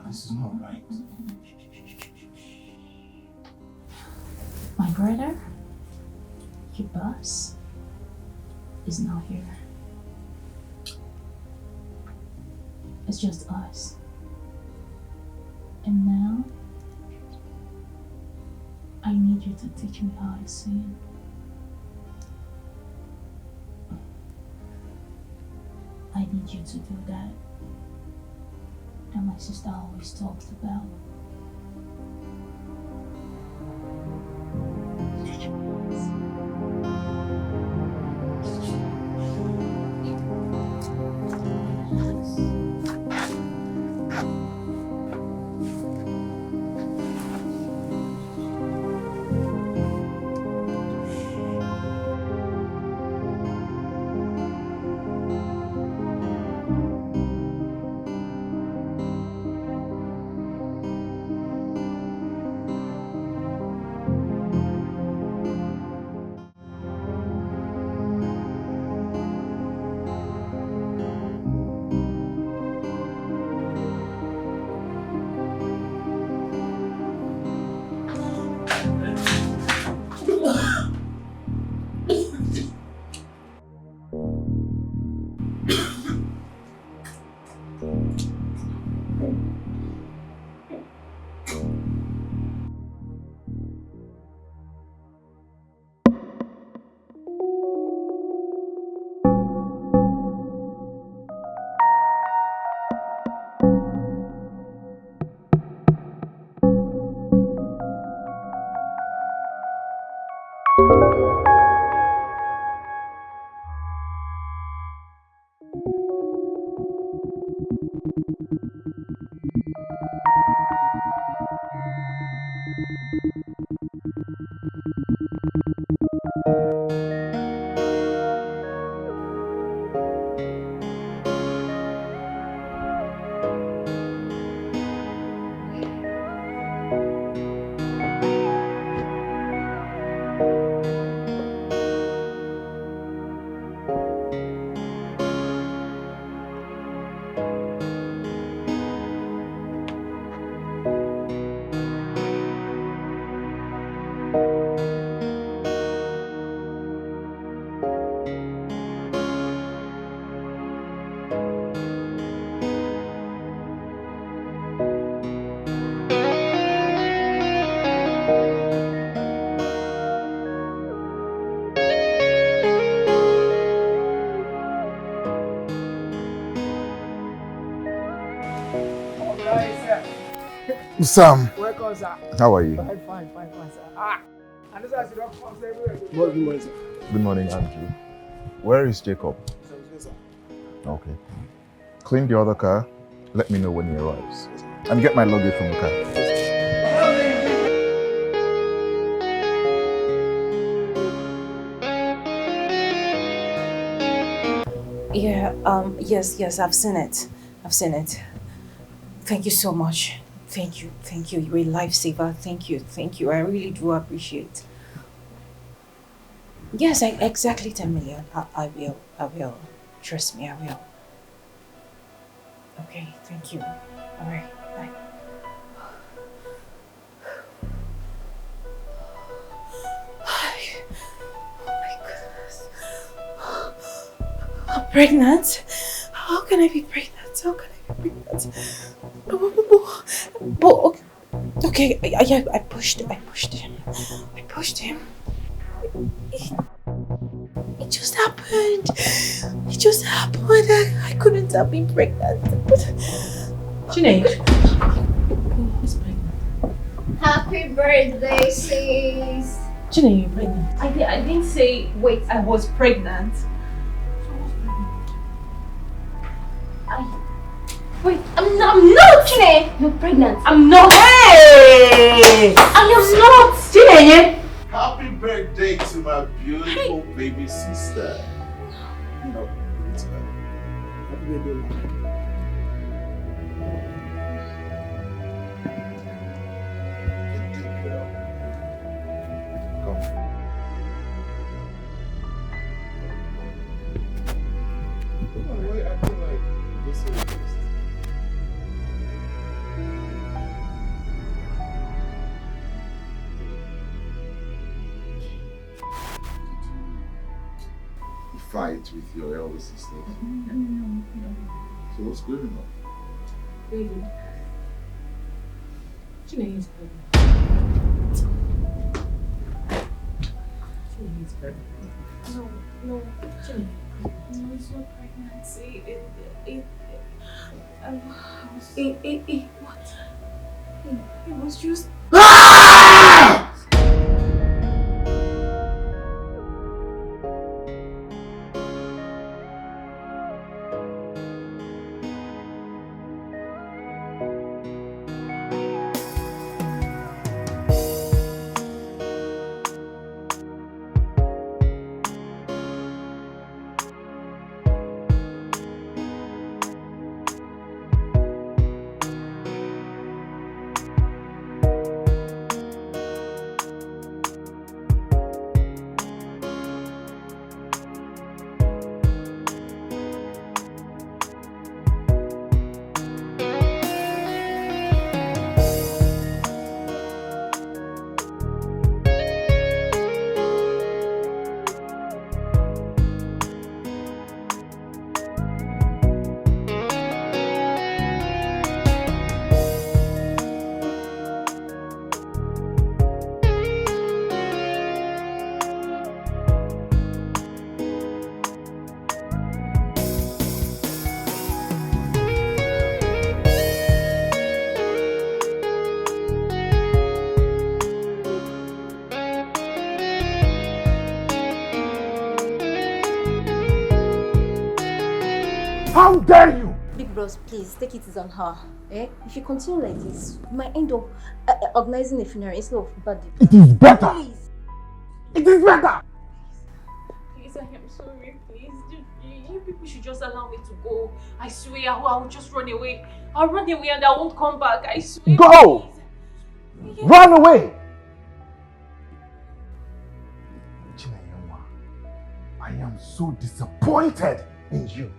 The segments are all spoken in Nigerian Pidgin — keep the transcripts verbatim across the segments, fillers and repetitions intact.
This is not right. My brother, your boss, is not here. It's just us. And now, I need you to teach me how I sing. I need you to do that that my sister always talks about. Sam. Welcome, sir. How are you? Fine, fine, fine, fine, sir. Ah, and this is the come everywhere. Good morning, sir. Good morning, Andrew. Where is Jacob? Okay. Clean the other car. Let me know when he arrives. And get my luggage from the car. Yeah, um, yes, yes, I've seen it. I've seen it. Thank you so much. Thank you, thank you. You're a lifesaver. Thank you, thank you. I really do appreciate. Yes, I, exactly ten million. I, I will, I will. Trust me, I will. Okay, thank you. All right, bye. Oh my goodness. I'm pregnant? How can I be pregnant? How can I be pregnant? But, but, but okay, okay, I, I, I pushed, I pushed him. I pushed him. It, it just happened. It just happened. I, I couldn't have been pregnant. But Chineke. Who's pregnant? Happy birthday, sis. Chineke, you're pregnant. I, di- I didn't say, wait, I was pregnant. So who's pregnant? I, wait, I'm, I'm not, Chine. You're pregnant. I'm not. Hey! I am not. Chinenye. Happy birthday to my beautiful baby sister. No, it's fine. Happy birthday, man. Good girl. Come. Come on, why you acting like this is just... fight with your elder sister? No, no. So what's going on? Baby. Chinenye is pregnant. Chinenye is pregnant. No, no, Chinenye. No, it's not pregnancy. It, it, um, I was, Eh, eh, eh, what? it was just How dare you? Big bros, please take it easy on her. Eh? If you continue like this, we might end up uh, uh, organizing a funeral instead of birthday. It is better. Please. It is better. Please, I am sorry. Please, you, you, you people should just allow me to go. I swear, I will, I will just run away. I'll run away and I won't come back. I swear. Go! Please. Run away. Chinenye, I am so disappointed in you.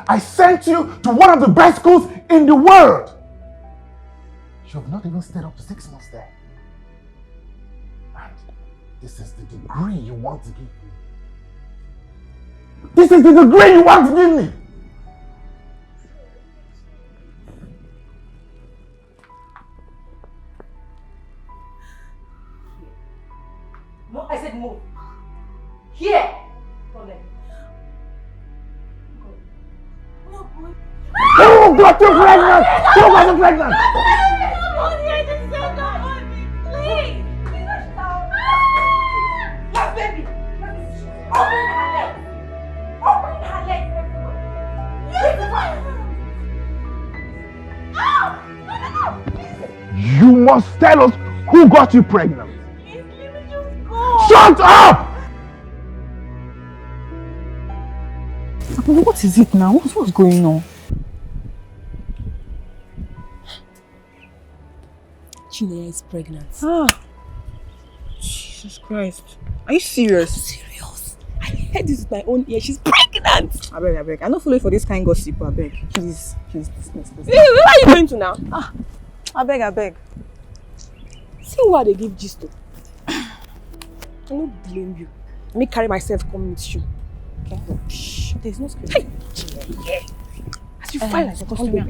I sent you to one of the best schools in the world. You have not even stayed up to six months there. And this is the degree you want to give me. This is the degree you want to give me. Mo- I said move. Here. Come here. No, boy. Who got you pregnant? Who got you pregnant? Please. Yes, baby. Open her legs. Open her legs, everyone. Yes. You must tell us who got you pregnant. Shut up! What is it now? What's, what's going on? Chinenye is pregnant. Ah, Jesus Christ. Are you serious? Serious? I heard this with my own ear. She's pregnant. I beg, I beg. I don't follow you for this kind gossip, I beg. Please, please, please, please, please. Where are you going to now? I beg, I beg. See who I dey give gist to. I no blame you. Let me carry myself come meet you. Okay? Shh, there's no space. Hey! As you fine like a customer.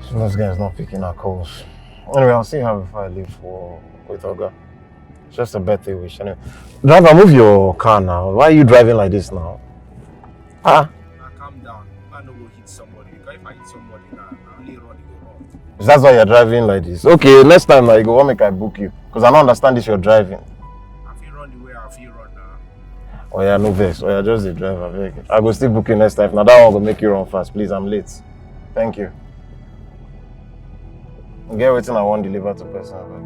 So this guy's not picking our calls. Anyway, I'll see her before I leave for with Oga. It's just a birthday wish. Anyway. Driver, move your car now. Why are you driving like this now? Ah. Now calm down. I no go hit somebody. Because if I hit somebody now, I only run the go run. Is that why you're driving like this? Okay, next time now you go want make I book you. Because I don't understand this you're driving. I feel run the way I feel run now. Oh yeah, no vex. Oh yeah, just the driver. Abeg. I go still book you next time. Now that one go make you run fast. Please, I'm late. Thank you. Get wetin I wan deliver to person, abeg.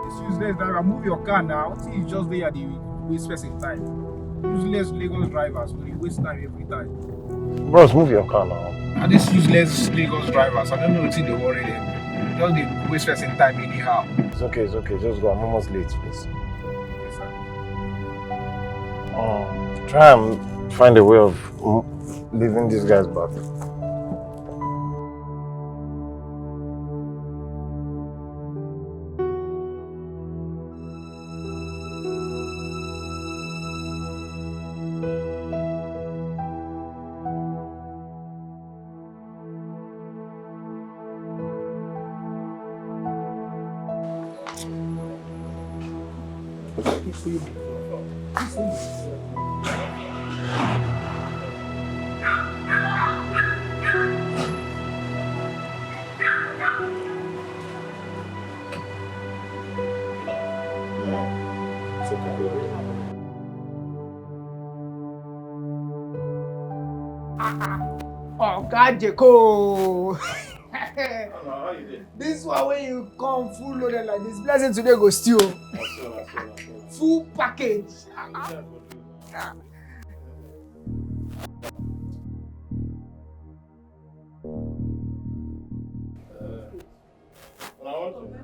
This useless driver, move your car now. See, you just there, they waste person time. Useless Lagos drivers, we dey waste time every time. Bros, move your car now. And these useless Lagos drivers, I don't know wetin dey worry them. Just dey waste person time anyhow. It's okay, it's okay. Just go. I'm almost late, please. Yes, sir. Um, try and find a way of mm, leaving these guys back. Oga Jeko. This one wey you come full loaded like this, blessing today go steal. Full package.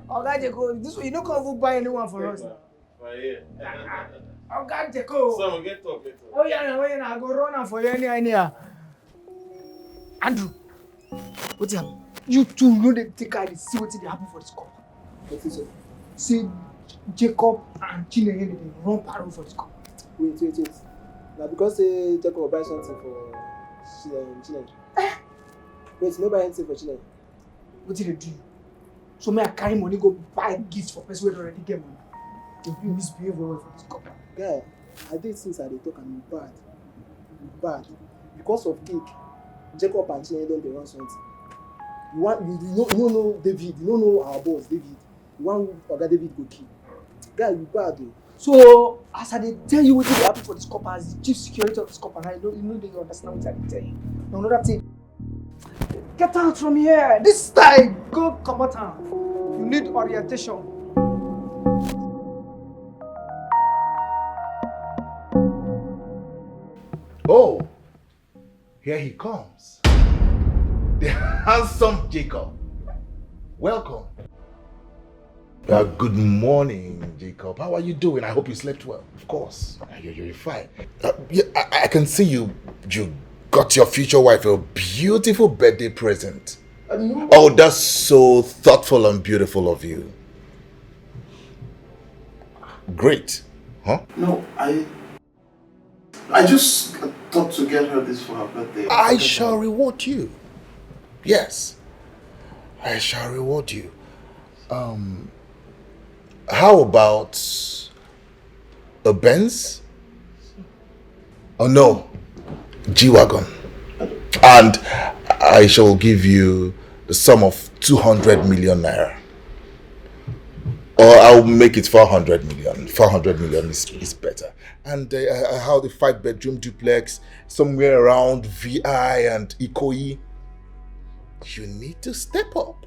Oga Jeko, this one you no come even buy anyone for us. Oga Jeko. So we get talk later. Oh yeah, no, yeah, no, I go run am for you anyhow, anyhow. Andrew, wetin happen? You two no dey take eye dey see wetin dey happen for this compound. Wetin so? See Jacob and Chinenye dey run parole for this compound. Wait, wait, wait. Na because say Jacob buy something for Chi- um, Chinenye. Wait, no buy anything for Chinenye. Wetin dey do you? So me I carry money go buy gift for person wey don already get money. You misbehave well well for this compound. Guy, I dey since I dey talk and you bad. You bad. Because of cake, Jacob and Chinenye don dey run something. You wan you, you no you no know David, you no know our boss David. You wan Oga David go kill. Guy, you bad o. So as I dey tell you wetin dey happen for this compound, as the chief security of this compound, I no you no dey understand wetin I dey tell you. Na another thing. Get out from here. This time, go comot am. You need orientation. Oh, here he comes. The handsome Jacob. Welcome. Uh, good morning, Jacob. How are you doing? I hope you slept well. Of course. Uh, you, you're fine. Uh, yeah, I, I can see you. You got your future wife a beautiful birthday present. Oh, that's so thoughtful and beautiful of you. Great. Huh? No, I. I just thought to get her this for her birthday. I shall reward you. Yes. I shall reward you. Um, how about a Benz? Oh no, G Wagon. And I shall give you the sum of two hundred million naira. Or I'll make it four hundred million. Four hundred million is, is better. And uh, uh, how the five bedroom duplex somewhere around V I and Ikoyi. You need to step up.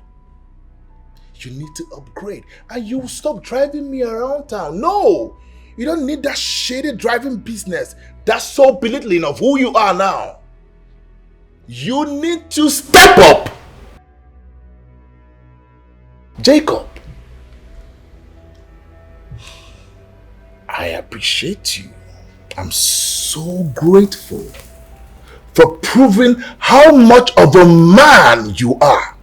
You need to upgrade. And you stop driving me around town. No! You don't need that shady driving business. That's so belittling of who you are now. You need to step up. Jacob, I appreciate you. I'm so grateful for proving how much of a man you are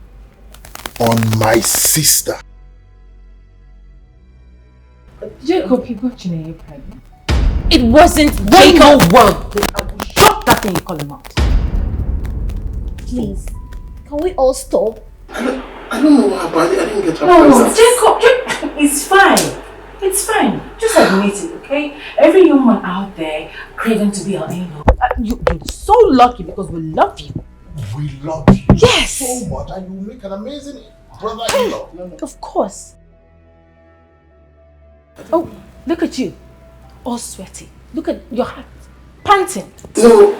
on my sister. Jacob, you got Chinenye pregnant. It wasn't Jacob. Word. I will shut that thing you call him out. Please, can we all stop? I don't, I don't know what happened. I didn't, I didn't get her No, no, present. Jacob, Jacob, it's fine. It's fine. Just admit it, okay? Every young man out there craving to be our in-law. Uh, you, you're so lucky because we love you. We love you Yes. so much, and you make an amazing brother-in-law. Of course. Oh, look at you. All sweaty. Look at your heart. Panting. No,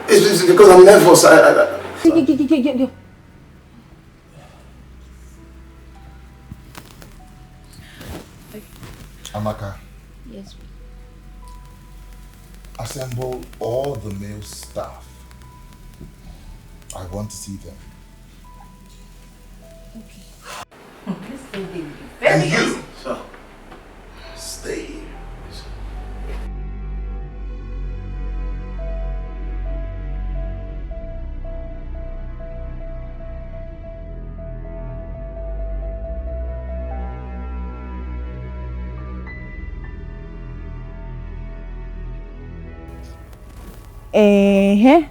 it's, it's because I'm nervous. I, I, I, Yo, yo, yo, yo, yo, yo. Amaka, Yes, please. Assemble all the male staff. I want to see them. Okay. This thing dey And very you, sir, stay here. Eh,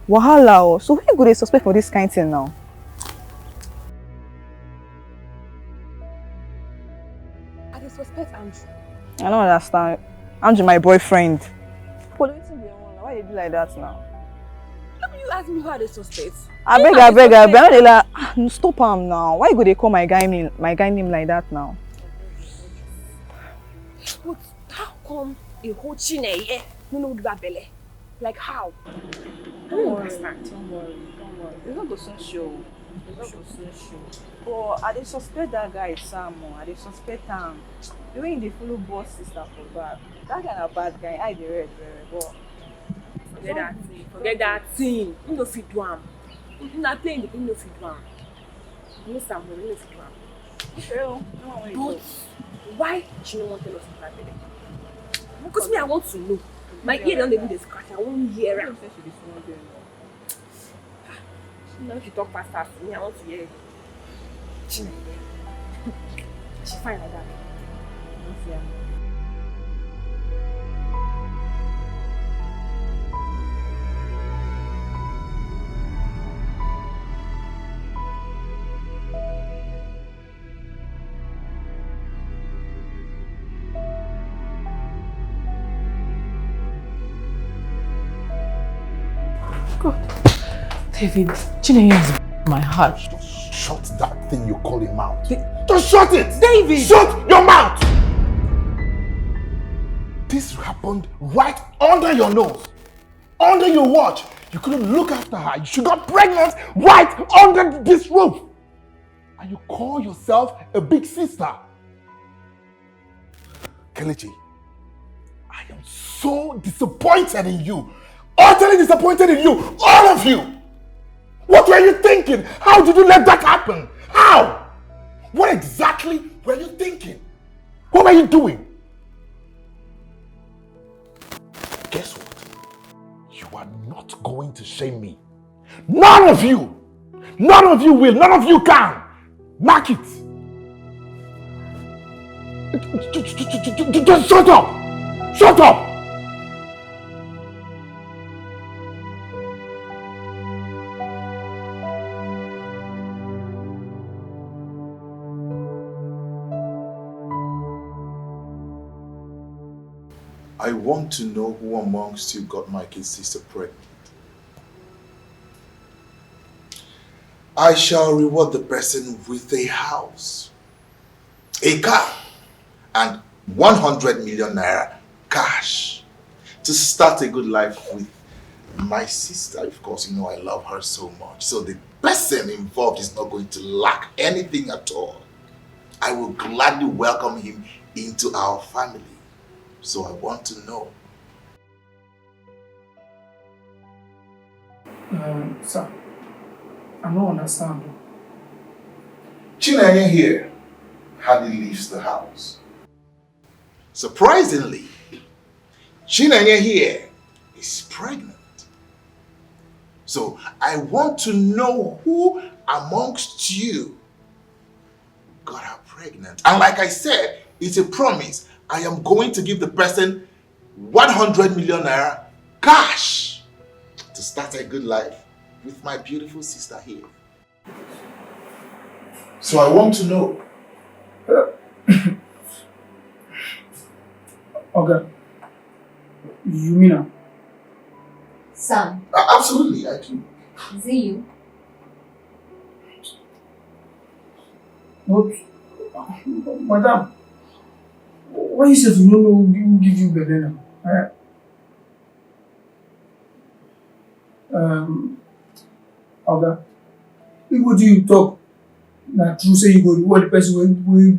wahala o. So who you go dey suspect for this kind thing now? I dey suspect Andrew. I don't understand. Andrew, my boyfriend. But wetin be your own? Why you do like that now? No be you ask me who I dey suspect. Abeg, abeg, abeg. I no dey like. Ah, no, stop am now. Why you go dey call my guy name, my guy name like that now? But how come a whole Chineye no know who give her belle? Like how? Don't worry, don't worry, don't worry. It's not go soon show. It's not go soon show. But I dey suspect that guy Sam o. I dey suspect am. The way he dey follow boss sister for back. That guy na bad guy. Eye dey red well well. But forget that thing. Forget that thing. He no fit do am. If na play, he no fit do am. You know Samuel, he no fit do am. Okay o. No one wey But why she no wan tell us about that belle? Because me, I want to know. My ear don dey do the scratch. I wan hear am. Say she be small girl. Now she talk fast fast. Me, I want to hear it. Chineye. She fine like that. No see am. God. David, Chinenye has my heart. Shut that thing you call a mouth. Just shut it! David! Shut your mouth! This happened right under your nose, under your watch. You couldn't look after her. She got pregnant right under this roof. And you call yourself a big sister. Kelechi, I am so disappointed in you. Utterly disappointed in you. All of you. What were you thinking? How did you let that happen? How? What exactly were you thinking? What were you doing? Guess what? You are not going to shame me. None of you! None of you will! None of you can! Mark it! Just shut up! Shut up! I want to know who amongst you got my kid sister pregnant. I shall reward the person with a house, a car, and one hundred million naira cash to start a good life with my sister. Of course, you know I love her so much. So the person involved is not going to lack anything at all. I will gladly welcome him into our family. So I want to know. Um, sir, I don't understand. Chinenye here hardly leaves the house. Surprisingly, Chinenye here is pregnant. So I want to know who amongst you got her pregnant. And like I said, it's a promise. I am going to give the person one hundred million naira cash to start a good life with my beautiful sister here. So I want to know. Okay. You mean am? Sam, A- Absolutely, I do. Is it you? But, madam, why you sef no know who give you belle now? Eh? Um, Oga, if wetin you talk na true say you go reward the person wey wey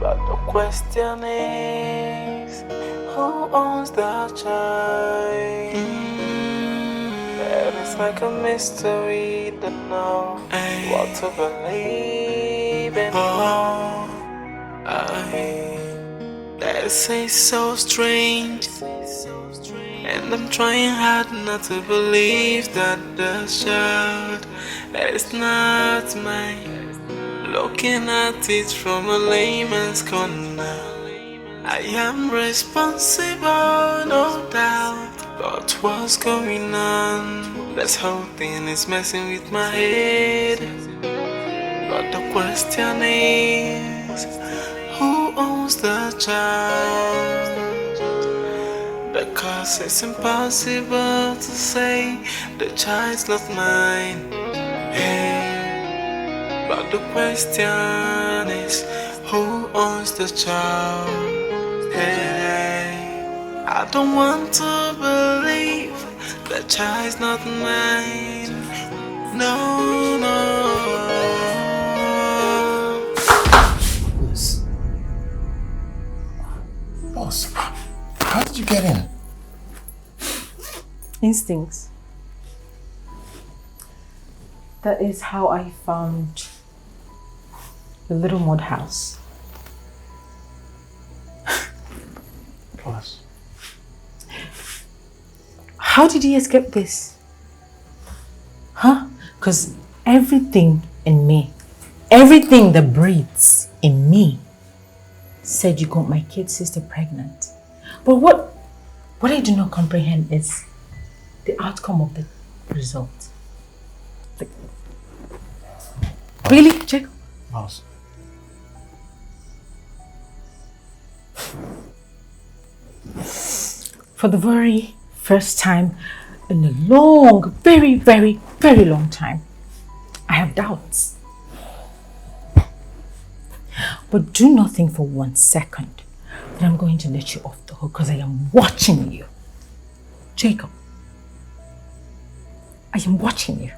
But the question is, who owns that child? And it's like a mystery, don't know what to believe in. Oh, I Say so strange, and I'm trying hard not to believe that the child is not mine. Looking at it from a layman's corner, I am responsible, no doubt. But what's going on? This whole thing is messing with my head. But the question is, who owns the child? Because it's impossible to say the child's not mine. Hey, but the question is, who owns the child? Hey, I don't want to believe the child's not mine. No, no. Yes. Boss, how did you get in? Instincts. That is how I found the little mud house. Boss. How did he escape this? Huh? Because everything in me, everything that breathes in me, said you got my kid sister pregnant. But what what I do not comprehend is the outcome of the result. Like, really, Jacob? Boss. For the very first time in a long, very, very, very long time, I have doubts. But do not think for one second that I'm going to let you off the hook, because I am watching you. Jacob, I am watching you.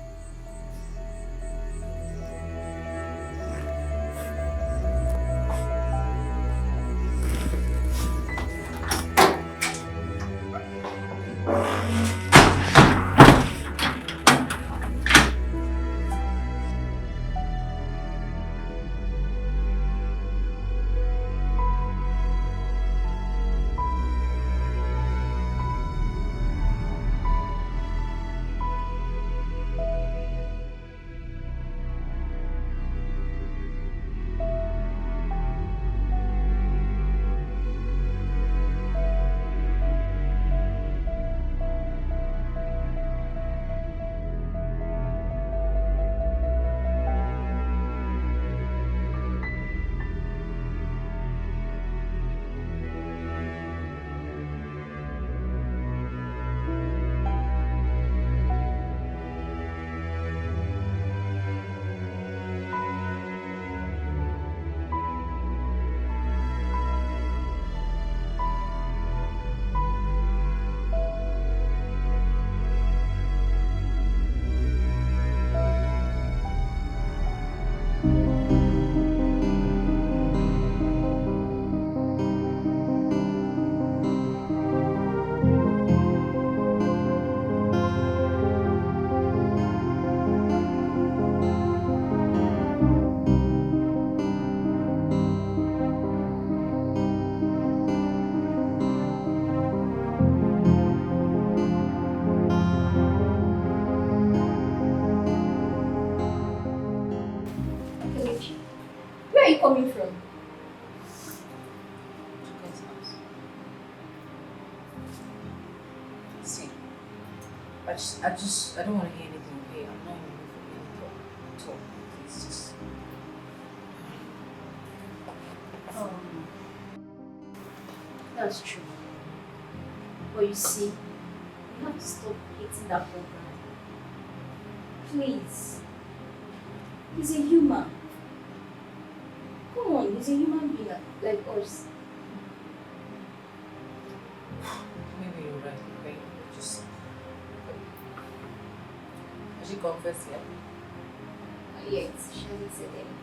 Kelechi, where are you coming from? See, I just, I just, I don't want to hear anything, okay? I'm not in the mood for any talk at all. Please, just. Um, that's true. But you see, you have to stop hating that poor guy. Please. He's a human. Come on, he's a human being like, like us. Maybe you're right, okay? Just. Has she confessed yet? Not yet. She hasn't said anything.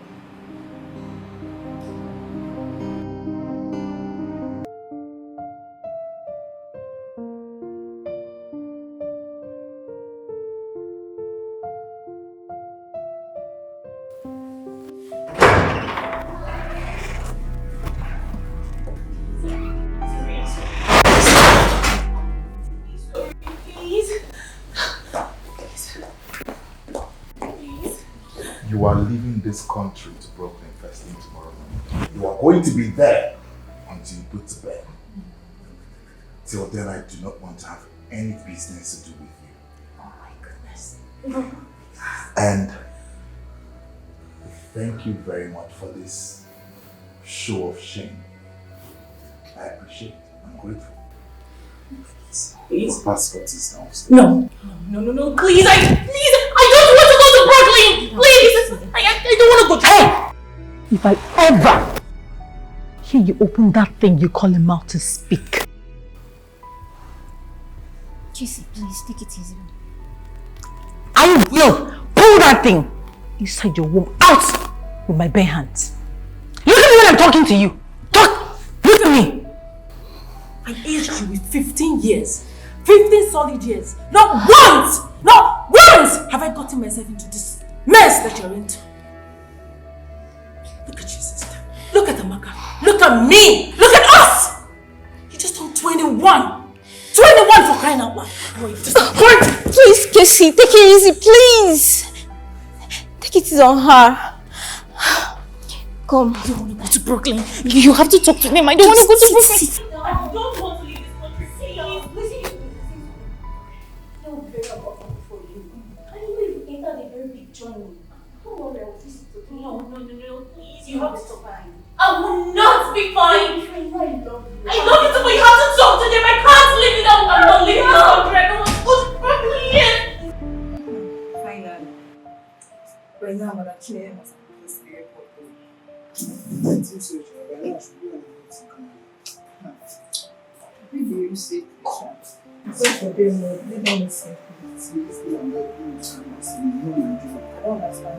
You are leaving this country to Brooklyn first thing tomorrow morning. You are going to be there until you put to bed. Till then, I do not want to have any business to do with you. Oh my goodness. And thank you very much for this show of shame. I appreciate it. I'm grateful. Please. Your passport is downstairs. No. No, no, no, no, please, I, please, I don't want to go to Brooklyn. Please, I, I, I don't want to go. Hey! If I ever hear you open that thing you call a mouth to speak, Casey, please take it easy. I will pull that thing inside your womb out with my bare hands. Look at me when I'm talking to you. Talk! Look at me! I aged you with fifteen years. Fifteen solid years. Not once, not once have I gotten myself into this mess that you're into. Look at you, sister. Look at Amaka. Look at me. Look at us. You just turned twenty-one. Twenty-one, for crying out loud. Boy, you just... Please, Casey, take it easy, please. Take it easy on her. Come. You want to go to Brooklyn? You have to talk to them. I don't want to go to Brooklyn. No, I don't want to leave this country. Please, listen to me. That would be very uncomfortable for you. I know you've entered a very big journey. Don't worry, I'll fix it, okay? No, no, no, no, please, you have to stop crying. I will not be fine. I love you. I love you too, but you have to talk to them. I can't live without them. I'm not leaving this country. I don't want to go to Brooklyn. Finally. Right now, I'm gonna clear my... This airport. I think so, Joe. Right now, I should be on the road to Canada. Maybe you say, Christian. So for them, no, let them listen. See, this thing I'm not doing, so I'm not saying, no, no, no. I don't understand.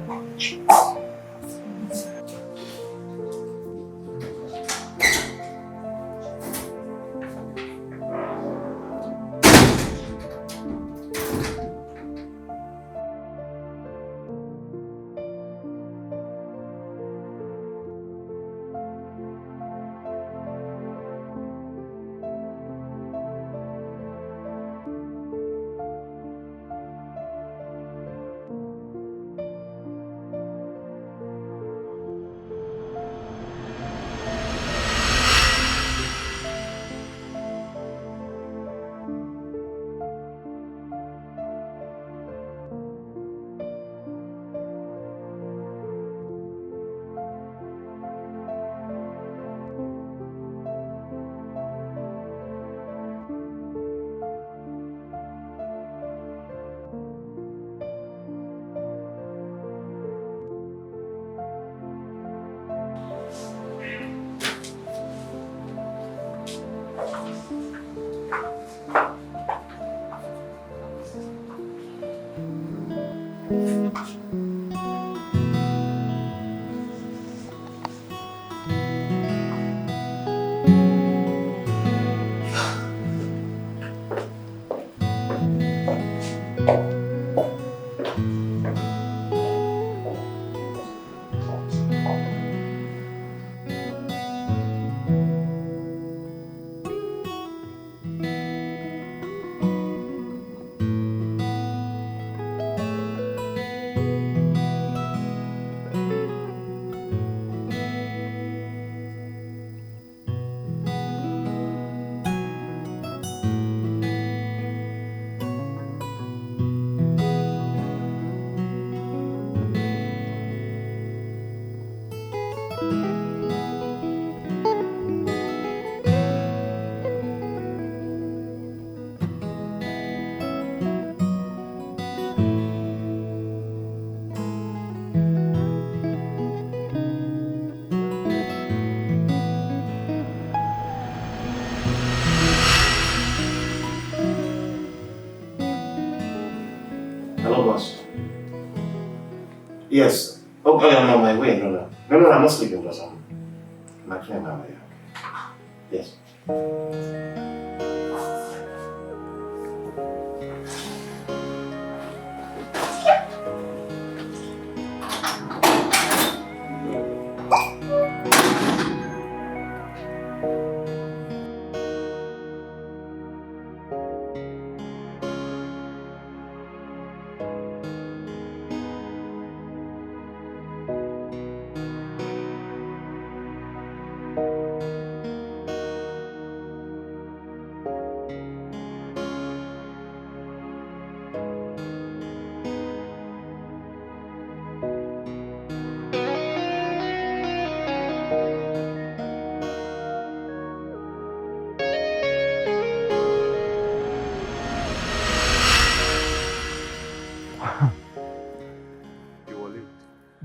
Hello, boss. Yes. Oh, oh, yeah, no, my way. No, no. No, no, I'm not sleeping, boss. I'm, my friend, I'm here. Yes.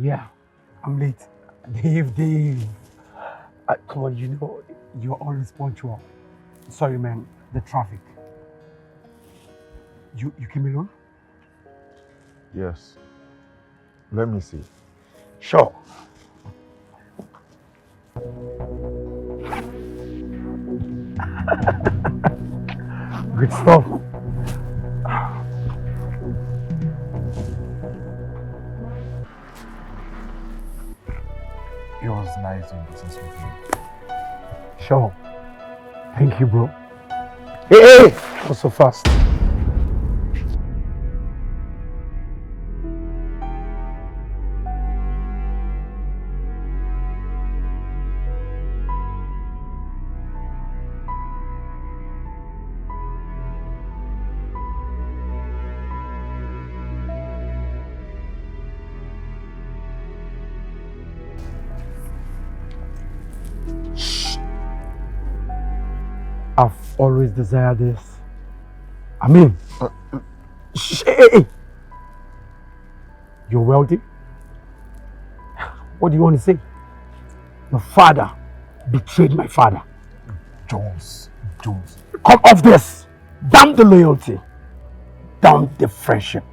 Yeah, I'm late. Dave, Dave. Uh, come on, you know, you're always punctual. Sorry, man. The traffic. You you came alone? Yes. Let me see. Sure. Good stuff. It was nice doing business with you. Sure. Thank you, bro. Hey, hey! Not so fast. I've always desired this. I mean, uh, uh, sh- hey, hey, hey. You're wealthy? What do you want to say? Your father betrayed my father. Jones, Jones. Come off this. Damn the loyalty. Damn the friendship.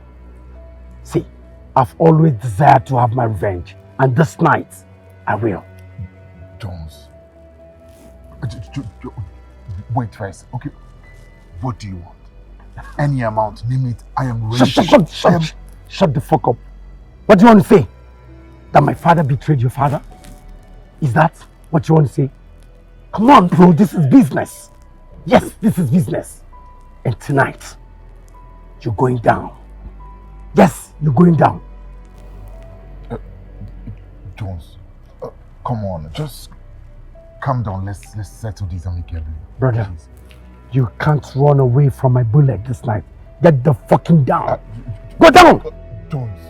See, I've always desired to have my revenge, and this night, I will. Jones. Wait first. Okay, what do you want? Any amount, name it. I am ready. Shut, shut, shut, shut, shut the fuck up. What do you want to say? That my father betrayed your father? Is that what you want to say? Come on, bro, this is business. Yes, this is business. And tonight, you're going down. Yes, you're going down. Uh, Jones, uh, come on, just calm down. Let's let's settle this amicably. Brother, please. You can't run away from my bullet this night. Get the fucking down. Uh, go down. Uh, Jones.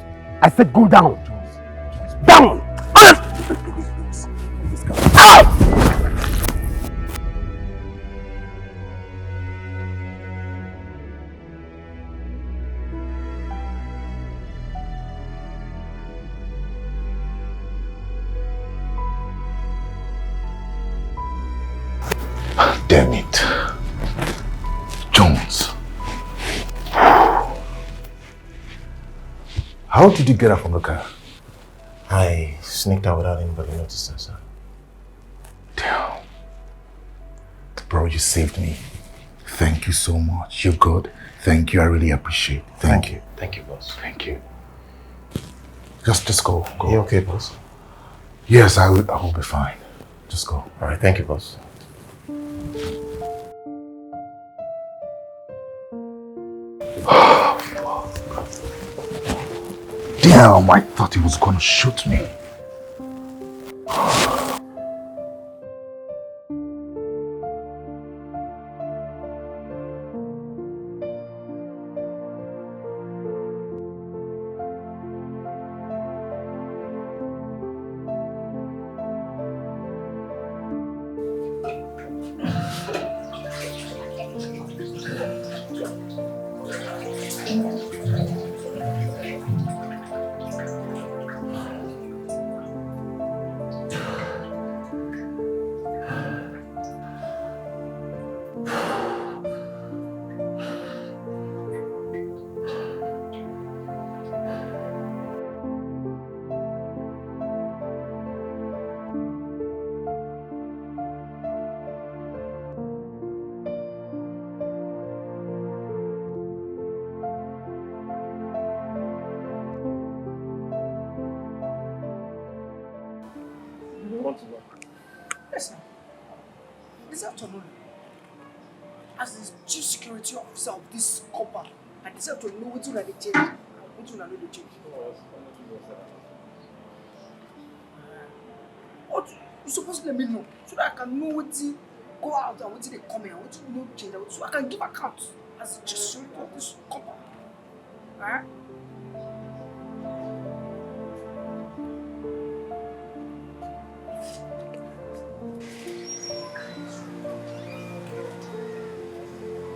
I said go down. Jones. Down! Out! Damn it. Jones. How did you get out from the car? I sneaked out without anybody noticing, sir. Damn. Bro, you saved me. Thank you so much. You're good. Thank you. I really appreciate it. Thank you. Thank you, boss. Thank you. Just, just go. Go. You okay, boss? Yes, I will, I will be fine. Just go. All right. Thank you, boss. Damn, I thought he was gonna shoot me. This afternoon, as the chief security officer of this compound, I deserve to know wetin una dey change and wetin una no dey change. But you suppose let me know so that I can know wetin go out and wetin dey come in and wetin no change, so I can give account as the chief security of this compound. Huh?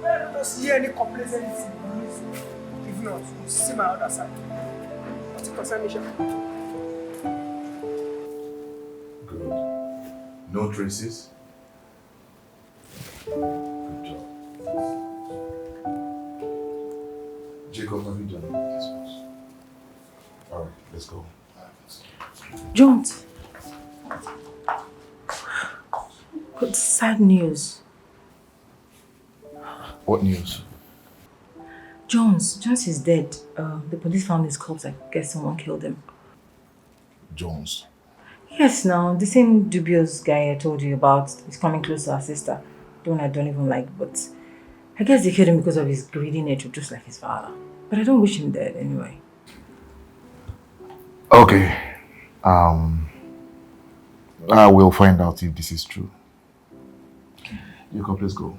Let us hear any complaints, anything. If not, you see my other side. What it concern me, sha? No traces? Good job. Jacob, have you done your test? All right, let's go. Jones. Good sad news. What news? Jones. Jones is dead. Uh, the police found his corpse. I guess someone killed him. Jones. Yes, now the same dubious guy I told you about is coming close to our sister. The one I don't even like, but I guess they killed him because of his greedy nature, just like his father. But I don't wish him dead anyway. Okay. Um, I will find out if this is true. You can please go.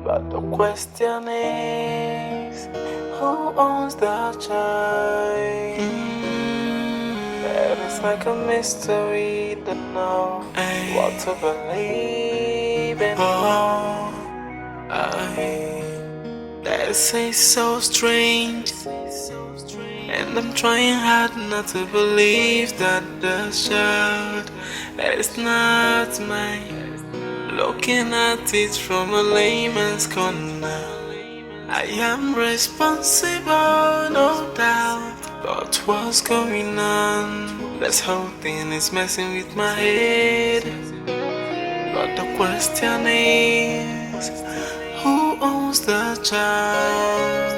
But the question is, who owns the child? It is like a mystery, don't know what to believe in. Oh, I, they say so strange, and I'm trying hard not to believe that the child is not mine. Looking at it from a layman's corner, I am responsible, no doubt. But what's going on? This whole thing is messing with my head. But the question is, who owns the child?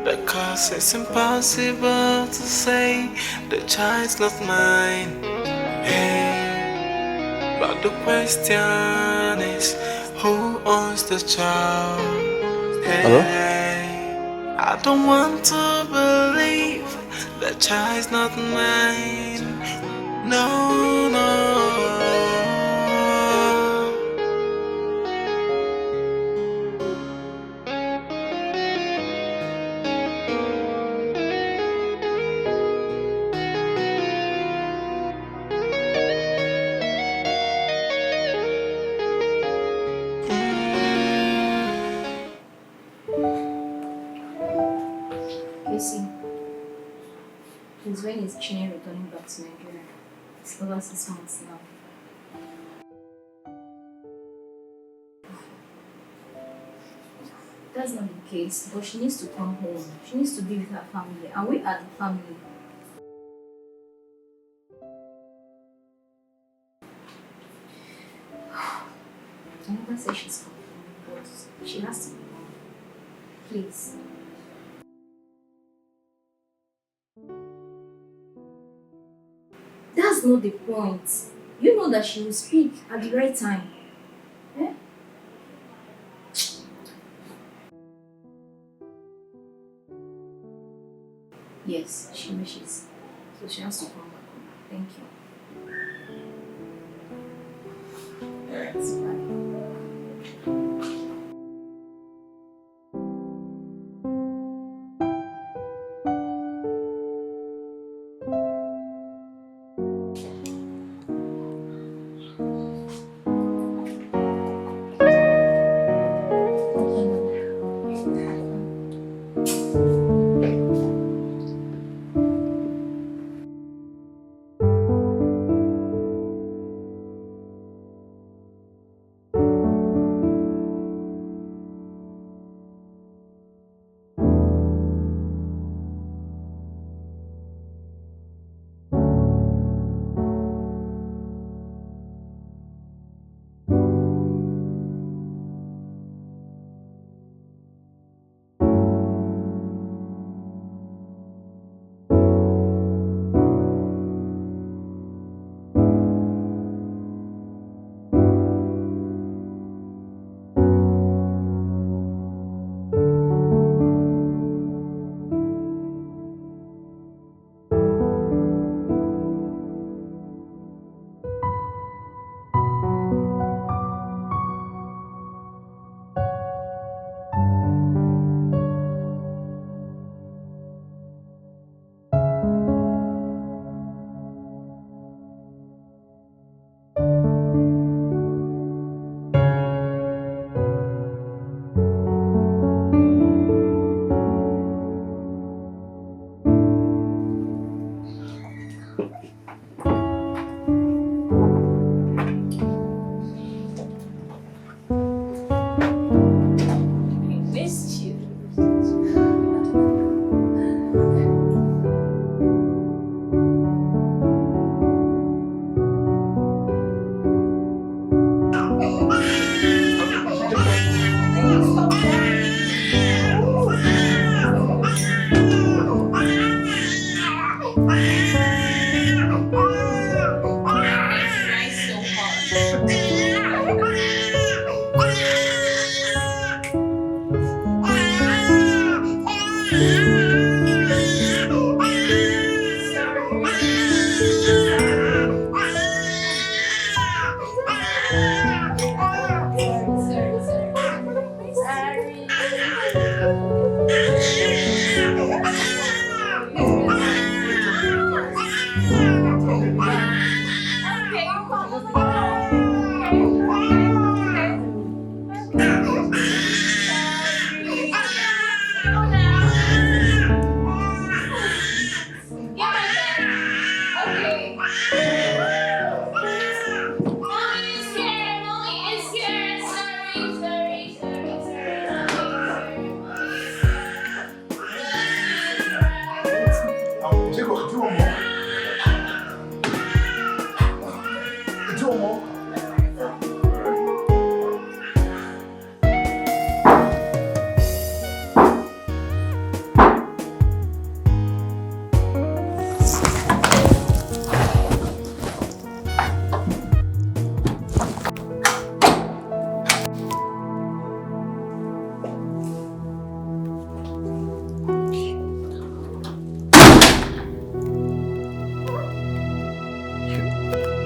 Because it's impossible to say the child's not mine. Hey, but the question is, who owns the child? Hey, Hello? I don't want to believe the child's not mine. No, no. Casey, please, when is Chinne returning back to Nigeria? It's over six months now. That's not the case, but she needs to come home. She needs to be with her family, and we are the family. I never said she's complaining, but she has to be home. Please. That's not the point. You know that she will speak at the right time. Eh? Yes, she wishes. So she has to come back home. Thank you. Alright, bye.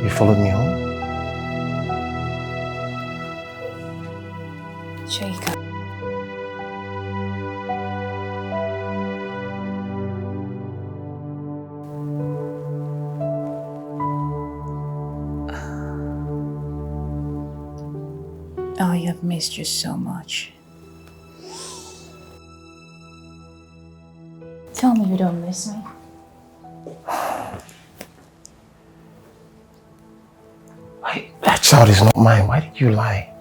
You followed me home? Jacob. I have missed you so much. Tell me you don't miss me. That child is not mine. Why did you lie?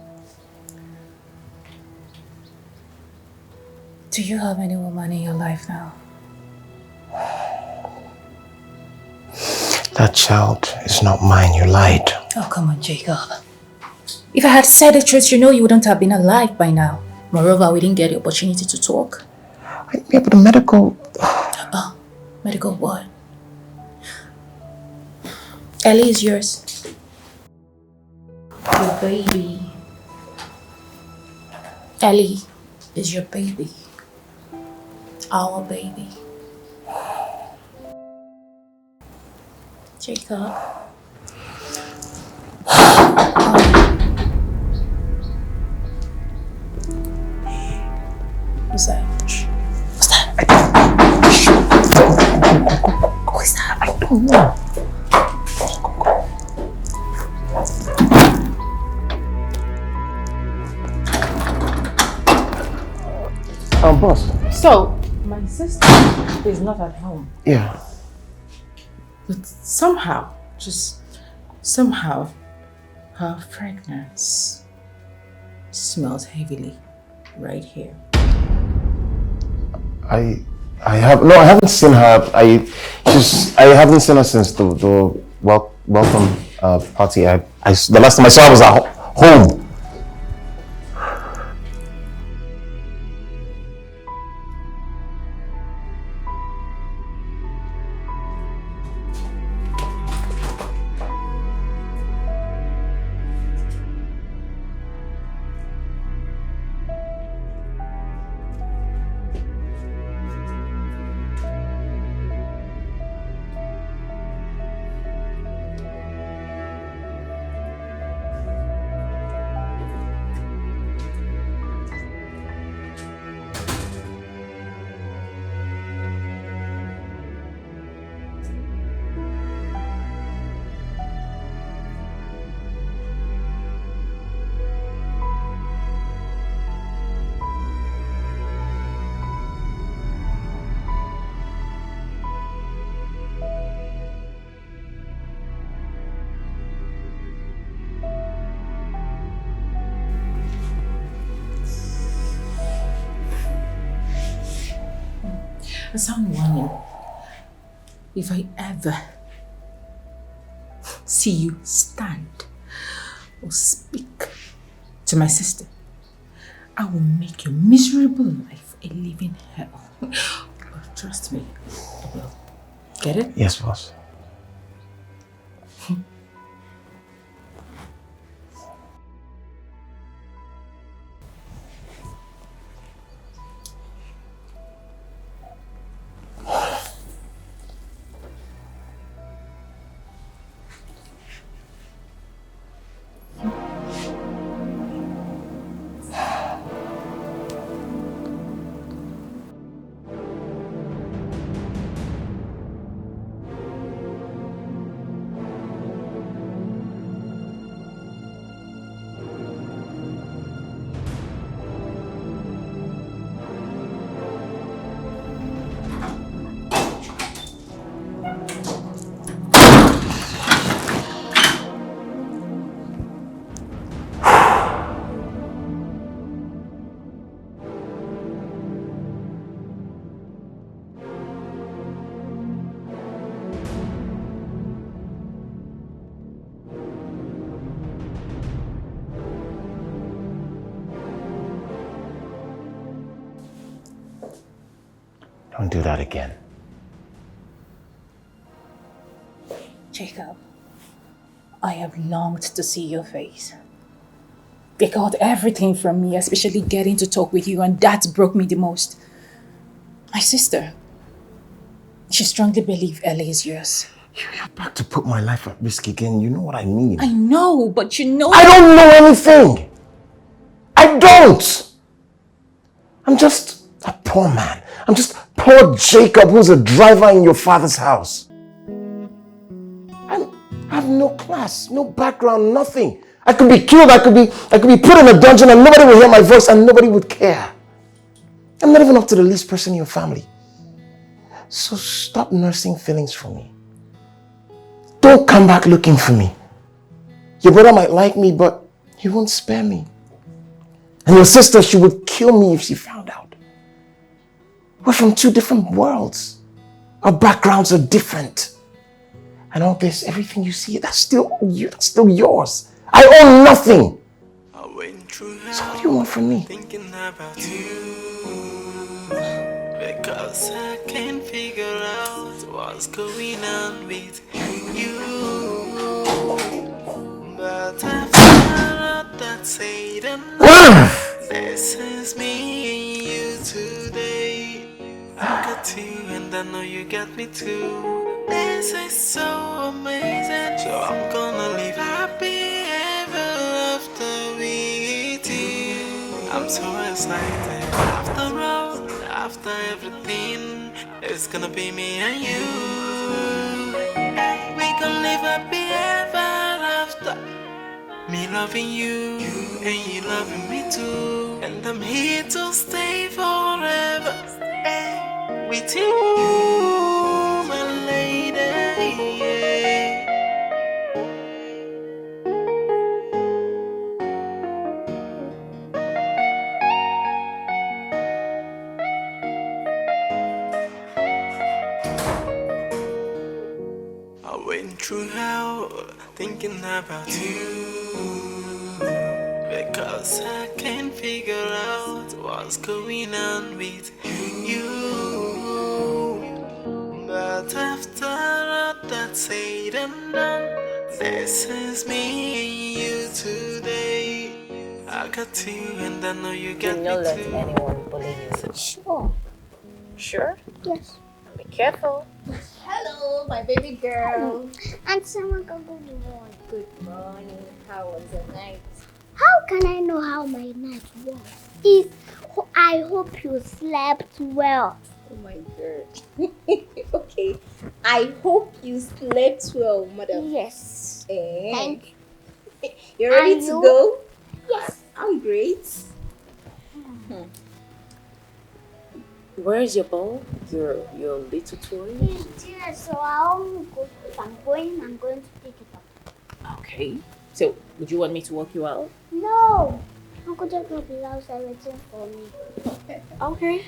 Do you have any woman in your life now? That child is not mine. You lied. Oh, come on, Jacob. If I had said the truth, you know you wouldn't have been alive by now. Moreover, we didn't get the opportunity to talk. I, yeah, but the medical. Oh, medical what? Ellie is yours. Your baby. Ellie is your baby. Our baby. Jacob. What's that? What's that? What's that? I don't know. Um, boss. So, my sister is not at home. Yeah. But somehow, just somehow, her fragrance smells heavily right here. I I have no, I haven't seen her. I just I haven't seen her since the the wel- welcome uh, party. I, I the last time I saw her was at ho- home. A sound warning. If I ever see you stand or speak to my sister, I will make your miserable life a living hell. But trust me, I will. Get it? Yes, boss. Don't do that again. Jacob, I have longed to see your face. They got everything from me, especially getting to talk with you, and that broke me the most. My sister, she strongly believes Ellie is yours. You're back to put my life at risk again. You know what I mean. I know, but you know. I don't know anything. I don't. I'm just a poor man. I'm just poor Jacob, who's a driver in your father's house. I'm, I have no class, no background, nothing. I could be killed. I could be, I could be put in a dungeon, and nobody would hear my voice, and nobody would care. I'm not even up to the least person in your family. So stop nursing feelings for me. Don't come back looking for me. Your brother might like me, but he won't spare me. And your sister, she would kill me if she found out. We're from two different worlds. Our backgrounds are different. And all this, everything you see, that's still you, that's still yours. I own nothing. I went through hell. So what do you want from me? Thinking about you. Because I can't figure out what's going on with you. But after all that said and done, this is me and you today. I got you and I know you got me too. This is so amazing. So I'm gonna live happy ever after with you. I'm so excited. After all, after everything, it's gonna be me and you. We can live happy ever after. Me loving you, and you loving me too. And I'm here to stay forever. Hey, with you, my lady. Yeah. I went through hell thinking about you. Because I can't figure out what's going on with you. But after all that said and done, this is me and you today. I got you and I know you got me too. Anyone bully you. Sure. Sure? Yes. Be careful. Hello, my baby girl. Auntie Amaka, good morning. Good morning. How was your night? How can I know how my night was? If I hope you slept well. Oh my God. Okay. I hope you slept well, madam. Yes. Eh. Thank you. You're ready to go? Yes. I'm great. Hmm. Where's your ball? Your your little toy? It's here, so I won't go. If I'm going, I'm going to pick it up. Okay. So, would you want me to walk you out? No. Uncle Jacob is outside waiting for me. Okay.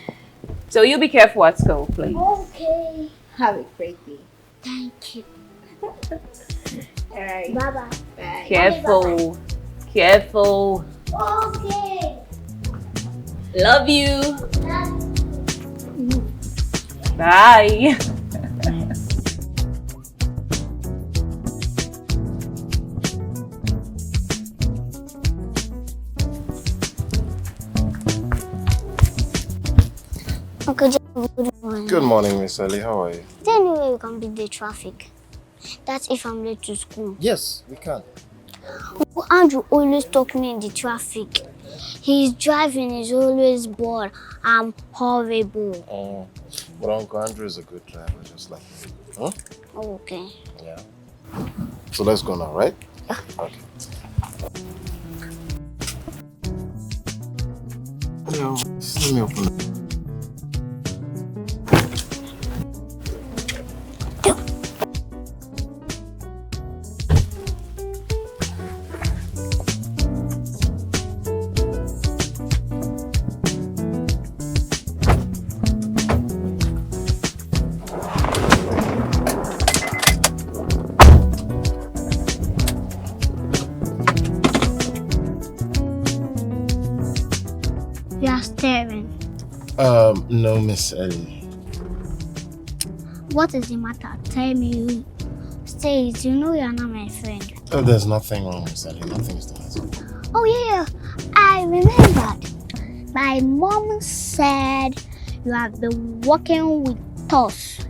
So you be careful at school, please. Okay. Have a great day. Thank you. All right. Bye bye. Bye. Careful. Careful. Okay. Love you. Love you. Bye. Okay, good morning. Good morning, Miss Ellie. How are you? Is there any way we can beat the traffic? That's if I'm late to school. Yes, we can. Andrew always stuck me in the traffic. His driving is always bored. I'm horrible. Mm. But Uncle Andrew is a good driver, just like me. Huh? Okay. Yeah. So let's go now, right? Yeah. Okay. Hello. Let me open it. You are staring. Um, no, Miss Ellie. What is the matter? Tell me. Say it. You know you are not my friend. Oh, there's nothing wrong, Sally. Nothing is the matter. Oh, yeah, yeah. I remembered. My mom said you have been working with us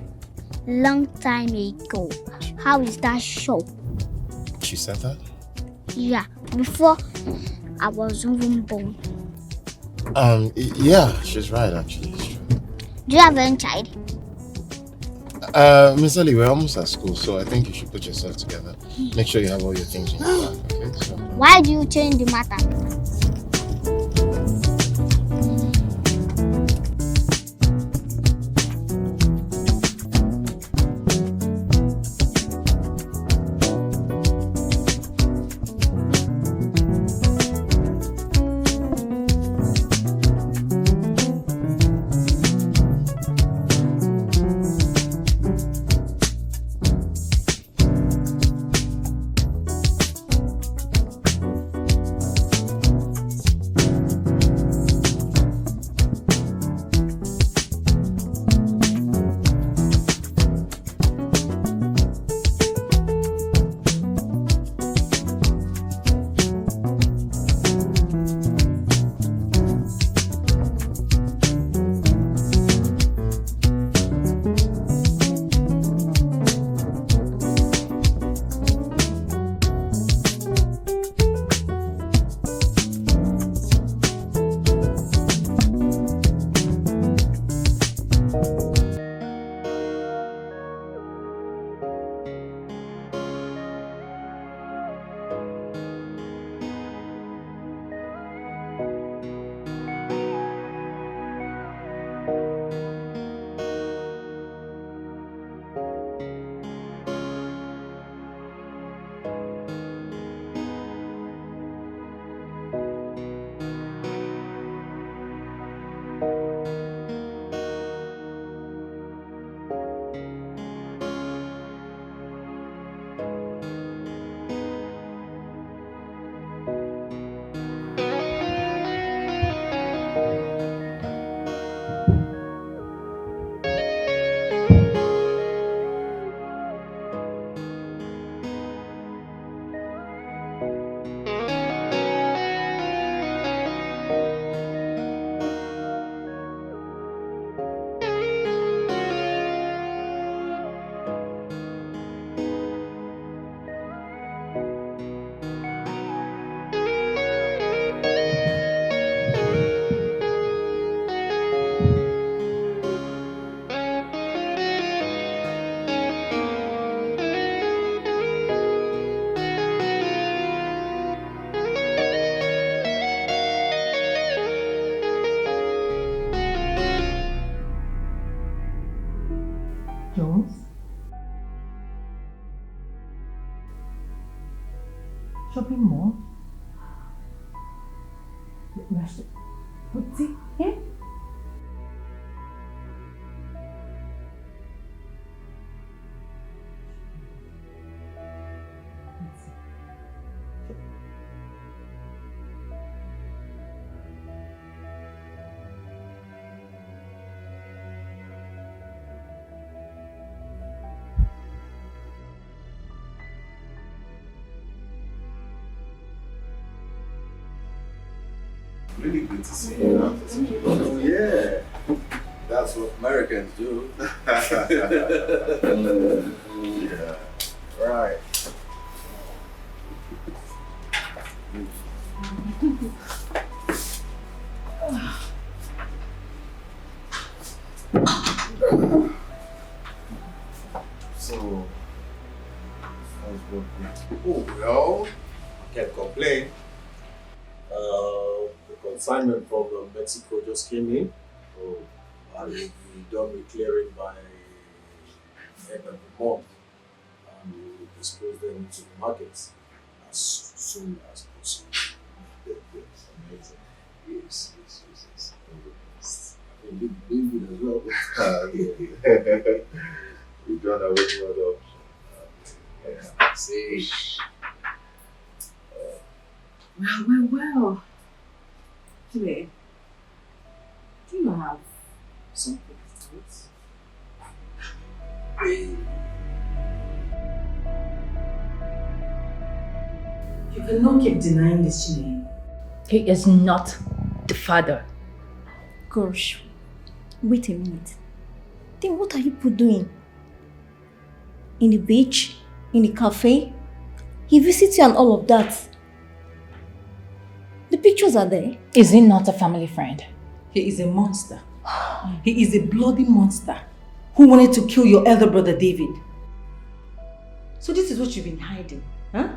long time ago. How is that sure? She said that? Yeah, before I was even born. Um, y- yeah, she's right, actually. It's true. Do you have any child? Uh, Miss Ellie, we're almost at school, so I think you should put yourself together. Make sure you have all your things in your bag, okay? So, Why do you change the matter? Jones? Shopping mall? Rest- Boutique? Eh? Really good to see you. Yeah, that's what Americans do. Yeah, right. So, how's work going? Oh, well, I can't complain. Uh, the consignment from uh, Mexico just came in. Oh, and we'll be done with clearing by end of the month. And we'll dispose them into the markets as soon as possible. Amazing. Yes, yes, yes, yes. I think they, they good as well. Ah, yeah. We don't have any other option. Yeah. See. Well, well, well. Today, do you have something to eat? You cannot keep denying this, Chineye. He is not the father. Gosh, wait a minute. Then what are you people doing? In the beach? In the cafe? He visits you and all of that. The pictures are there. Is he not a family friend? He is a monster. He is a bloody monster who wanted to kill your elder brother David. So this is what you've been hiding, huh?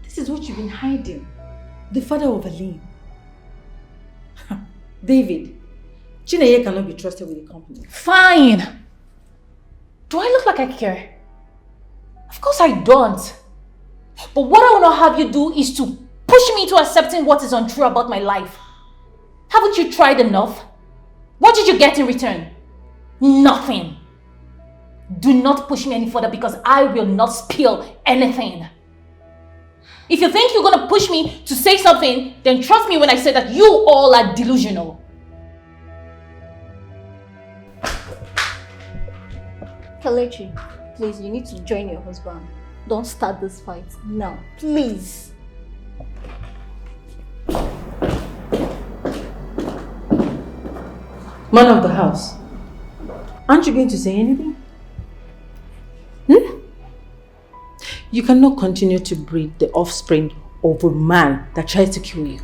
This is what you've been hiding. The father of Aline. David, Chineye cannot be trusted with the company. Fine. Do I look like I care? Of course I don't. But what I will not have you do is to push me into accepting what is untrue about my life. Haven't you tried enough? What did you get in return? Nothing. Do not push me any further because I will not spill anything. If you think you're gonna push me to say something, then trust me when I say that you all are delusional. Kelechi, please, you need to join your husband. Don't start this fight now, please. Man of the house, aren't you going to say anything? Hmm? You cannot continue to breed the offspring of a man that tries to kill you.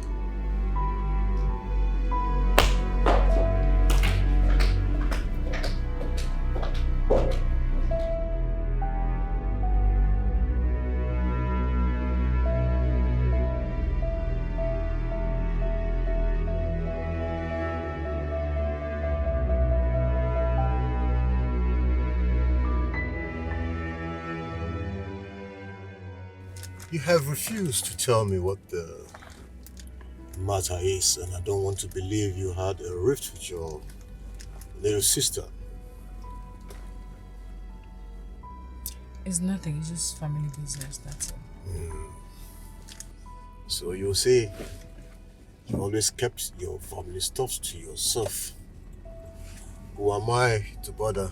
You have refused to tell me what the matter is, and I don't want to believe you had a rift with your little sister. It's nothing, it's just family business, that's all. So you say you always kept your family stuffs to yourself. Who am I to bother?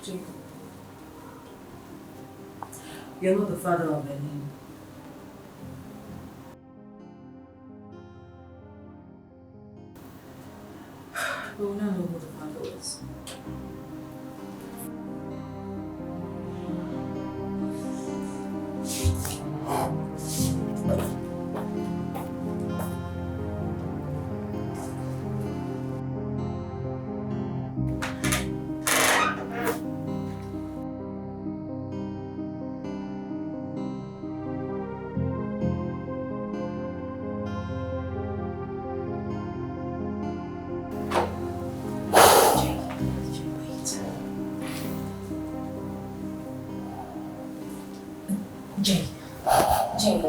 Jacob, you're not the father of Berlin. We will not know who the father was. Jay. Jay.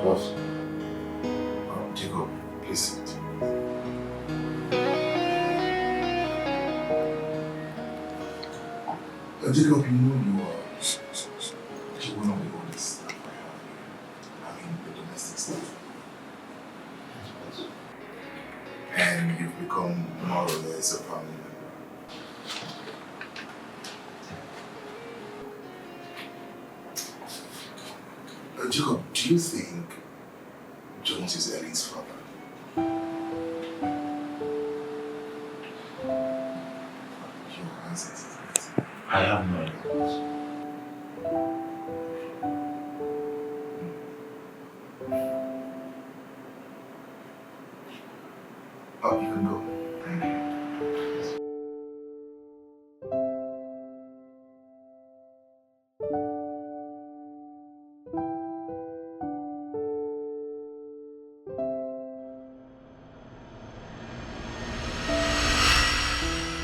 Boss. Um, Jacob, please sit. Uh, Jacob, you know you are one of the oldest staff I have here. I mean, the domestic staff. And you've become more or less a family member. Uh, Jacob, do you think Jones is Ellen's father? Your answer is yes. I have no idea. Oh, you can go. Thank you.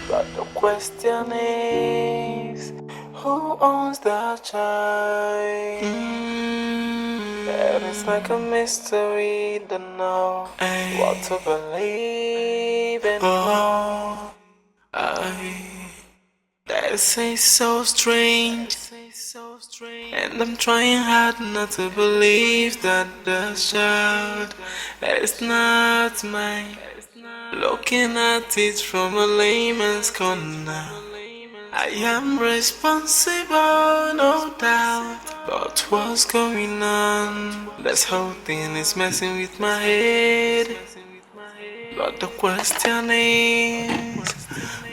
But the question is, who owns the child? Mm. It is like a mystery, don't know what to believe anymore. I, this is so strange, and I'm trying hard not to believe that the child is not mine. Looking at it from a layman's corner, I am responsible, no doubt. But what's going on? This whole thing is messing with my head. But the question is,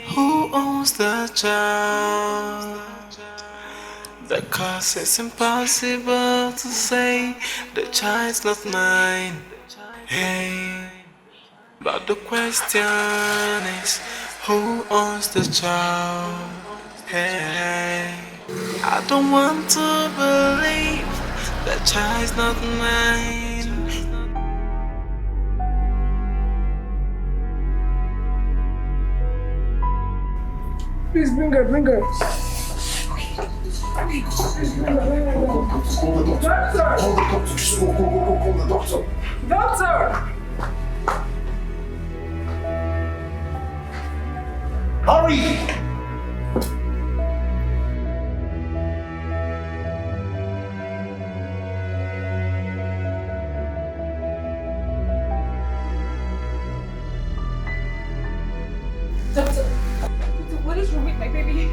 who owns the child? Because it's impossible to say the child's not mine. Hey. But the question is, who owns the child? Hey, I don't want to believe the child's not mine. Please bring her, bring her. Please bring her, bring her down. Doctor! Doctor! Hurry! Doctor, doctor, what is wrong with my baby?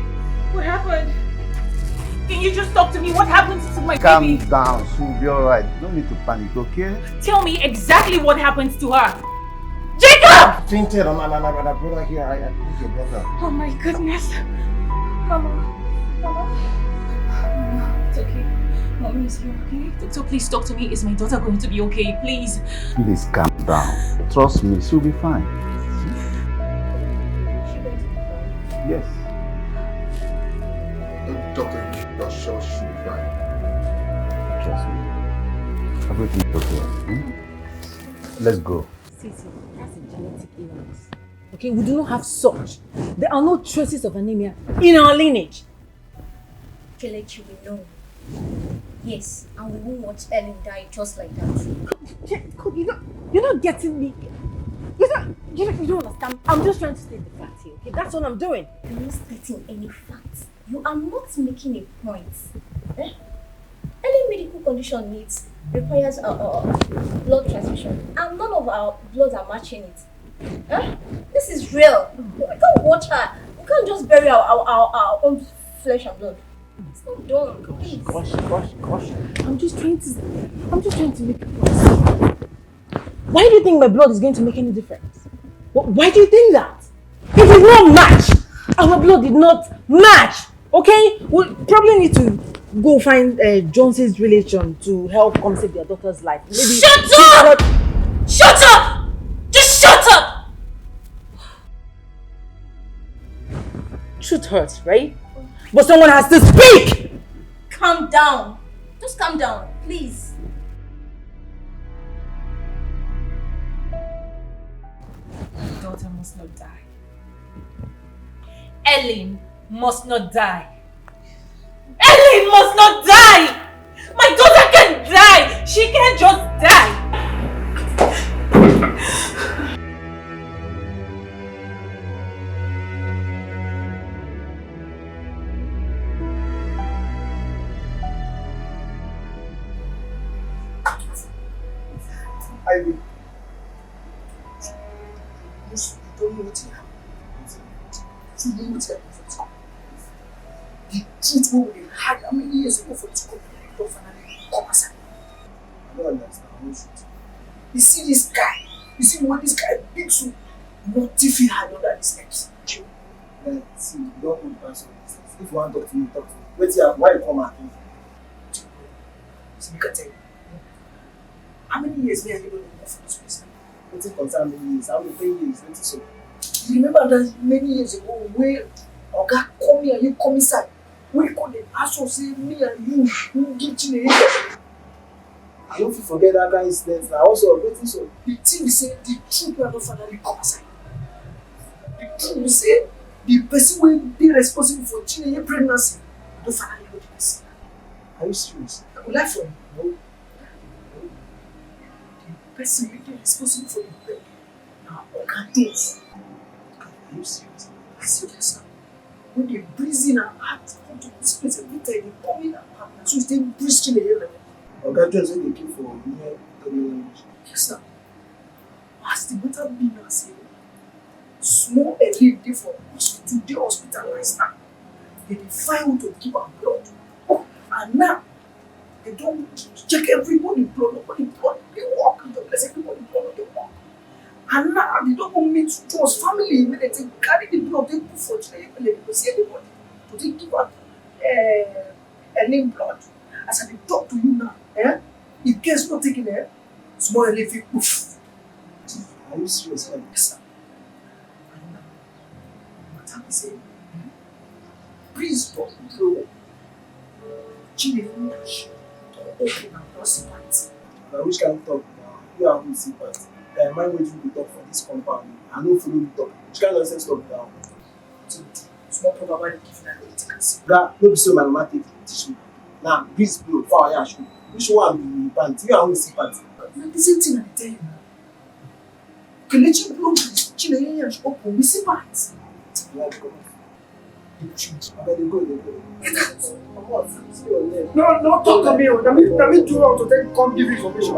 What happened? Can you just talk to me? What happened to my Calm baby? Down. She'll be all right. No need to panic, okay? Tell me exactly what happened to her. Jacob! Fainted on another brother here. I, I think your brother. Oh my goodness. Mama. Mama. Mama, it's okay. Mommy is here, okay? Doctor, please talk to me. Is my daughter going to be okay? Please. Please calm down. Trust me, she'll be fine. Yes. Doctor, you're sure she'll be fine? Trust me. Everything's okay. Hmm? Let's go. See, see, that's a genetic illness. Okay, we do not have such. There are no traces of anemia in our lineage. Kelechi, we know. Yes, and we won't watch Ellen die just like that. You're not, you're not getting me. You're not, you, don't, you don't understand. I'm just trying to state the fact here, okay? That's all I'm doing. I'm not stating any facts. You are not making a point. Eh? Any medical condition needs requires a, a blood transfusion, and none of our bloods are matching it. Huh? This is real. We can't watch her. We can't just bury our, our, our, our own flesh and blood. It's not done. Please. Gosh, gosh, gosh. I'm just trying to. I'm just trying to make a point. Why do you think my blood is going to make any difference? Why do you think that? It is not match. Our blood did not match. Okay? We probably need to go find uh, Jones's relation to help come save their daughter's life. Maybe Shut up! Shut up! Just shut up! Truth hurts, right? But someone has to speak! Calm down. Just calm down, please. My daughter must not die. Ellen must not die. Ellen must not die! My daughter can die! She can't just die! I will. You don't know what happened. You don't know what happened. The truth wey we dey hide how many years ago for this company don finally come outside. I don't understand. I wan shoot. You see this guy? You see what this guy big so? Nothing fit hide under this ex. Man, see, you don old pass all these things. If you wan talk to me, talk to me. Wetin happen? Why you come out? See, make I tell you. How many years me and you don dey work for this place now? Wetin concern many years? How many years? Wetin so? You remember that many years ago wey Oga come here, you come inside, wey come dey ask us say me and you who give Chinenye? I no fit forget that kind incident na. What's up? Wetin so? The thing be say the truth now don finally come outside. The truth be say the person wey dey responsible for Chinenye pregnancy don finally know the person. Are you serious? I go lie for you. No. The person wey dey responsible for the birth na Oga Jones. Are you serious? I serious now. When the breeze in and out come to this place every time, they come in and out. Na so e take breeze Chinenye like that. Oga Jones wey dey keep for near Domino's. Yes, sir. As the matter be now, say small Ellen dey for hospital, dey hospitalized now. They dey find who to give am blood. And now, they don check everybody blood, nobody blood dey work. They bless everybody blood no dey work. And now, they don go meet Jones family, make dem take carry the blood take put for Chinenye belle. They go see anybody to take give am uh, Ellen blood. As I dey talk to you now, eh? If guest no take him, eh? Small Ellen fit poof. Are you serious? Yes, sir. Matter be say, breeze don blow. Chinenye nyash don open and don see party. Na which kind talk na? You and who see party? Guy, mind wetin you dey talk for this compound. I no follow you talk. Which kind nonsense talk be that one? Small problem wey I dey give una, no take am serious. Oga, no be so my mama take teach me. Na breeze blow, fowl yansh. Which one be party? You and who see party? Na the same thing I dey tell you now. Kelechi blow, Chinenye yansh open, we see party. Oga, dey go, dey go. Comot, see your leg. No, no talk to me o. Na me, na me do wrong to take come give information.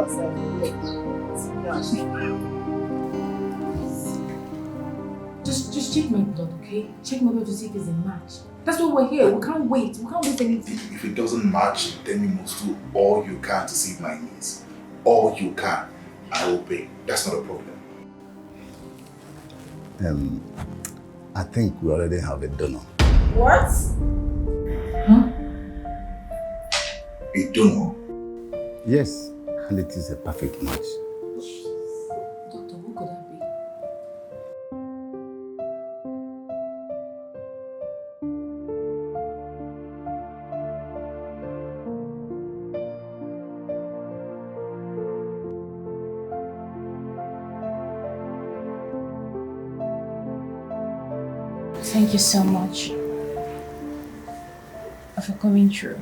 Just, just check my blood, okay? Check my blood to see if it's a match. That's why we're here. We can't wait. We can't wait anything. If it doesn't match, then you must do all you can to save my niece. All you can. I will pay. That's not a problem. Um, I think we already have a donor. What? A donor? Yes, and it is a perfect match. Doctor, who could that be? Thank you so much for coming through.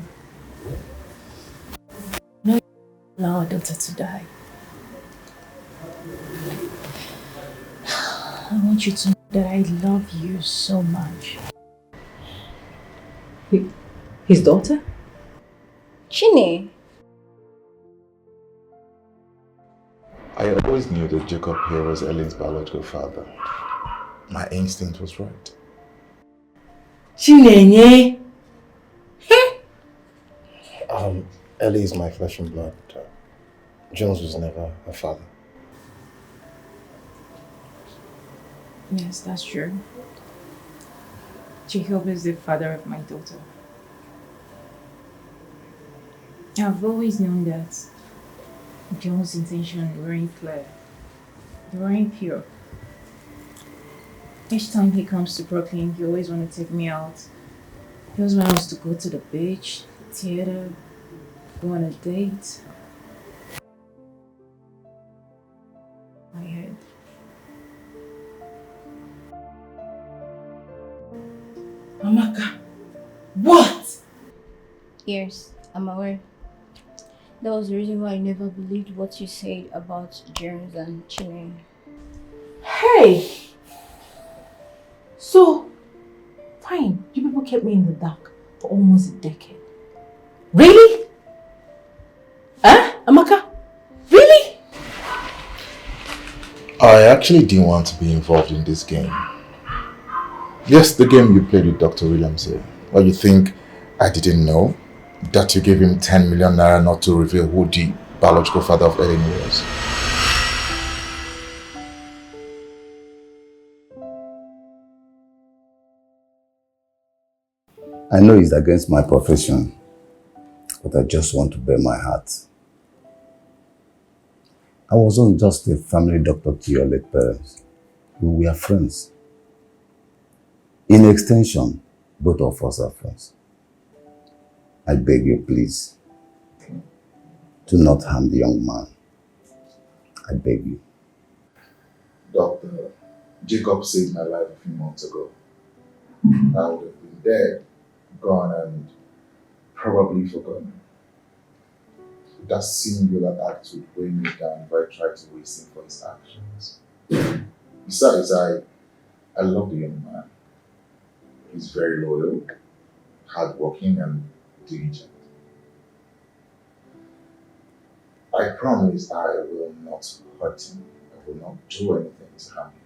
No, allow our daughter to die. I want you to know that I love you so much. His daughter? Chine. I always knew that Jacob Hill was Ellen's biological father. My instinct was right. Chinenye. Um, Ellie is my flesh and blood. Jones was never her father. Yes, that's true. Jacob is the father of my daughter. I've always known that John's intentions weren't clear. They weren't pure. Each time he comes to Brooklyn, he always wants to take me out. He always wants to go to the beach, the theater, go on a date. My head. Amaka, what? Yes, I'm aware. That was the reason why I never believed what you said about James and Chinenye. Hey! So, fine, you people kept me in the dark for almost a decade. Really? Huh? Amaka? Really? I actually didn't want to be involved in this game. Yes, the game you played with Doctor Williams here. Well, you think I didn't know that you gave him ten million naira not to reveal who the biological father of Ellen was? I know it's against my profession, but I just want to bear my heart. I wasn't just a family doctor to your late parents. We were friends. In extension, both of us are friends. I beg you, please, do not harm the young man. I beg you. Doctor, Jacob saved my life a few months ago. I would have been dead, gone, and probably forgotten. That singular act would weigh me down if I tried to waste him for his actions. Besides, I, I love the young man. He's very loyal, hardworking, and diligent. I promise I will not hurt him. I will not do anything to harm him.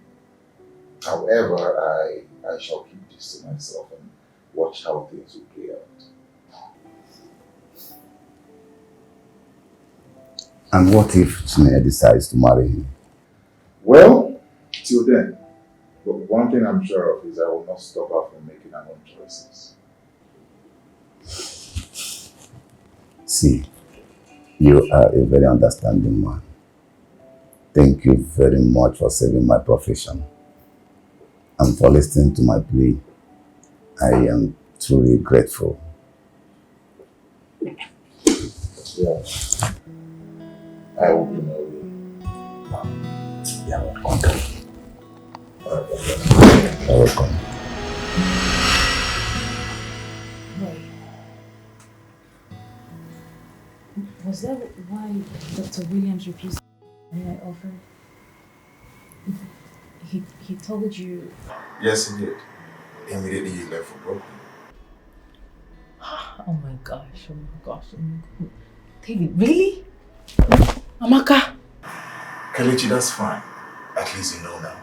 However, I, I shall keep this to myself and watch how things will play out. And what if Chinenye decides to marry him? Well, till then, but one thing I'm sure of is I will not stop her from making her own choices. See, you are a very understanding man. Thank you very much for saving my profession and for listening to my plea. I am truly grateful. Yeah. I will be my way. You're welcome. All right, You're welcome. Wait. Was that why Doctor Williams refused my offer? He, he told you. Yes, he did. Immediately he left for Brooklyn. Oh my gosh, oh my gosh, oh my god. David, really? Amaka? Kelechi, that's fine. At least you know now.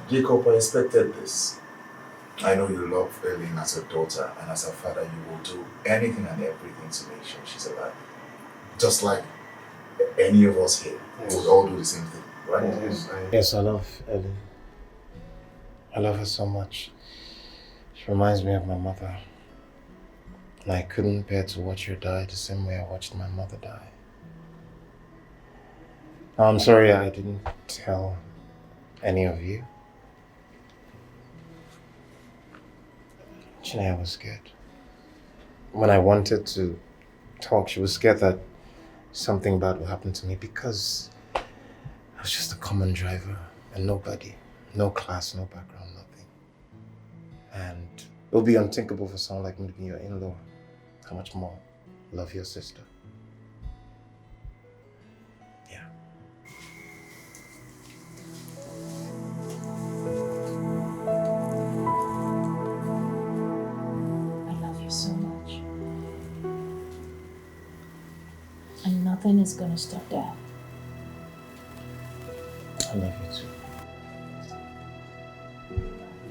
Jacob, I expected this. I know you love Ellen as a daughter, and as a father, you will do anything and everything to make sure she's alive. Just like any of us here, we would all do the same thing, right? Yes, I love Ellen. I love her so much. She reminds me of my mother. And I couldn't bear to watch her die the same way I watched my mother die. Now, I'm sorry I didn't tell any of you. Chinenye was scared. When I wanted to talk, she was scared that something bad would happen to me because I was just a common driver, a nobody. No class, no background, nothing. And it would be unthinkable for someone like me to be your in-law. How much more love your sister? Yeah. I love you so much. And nothing is gonna stop that. I love you too.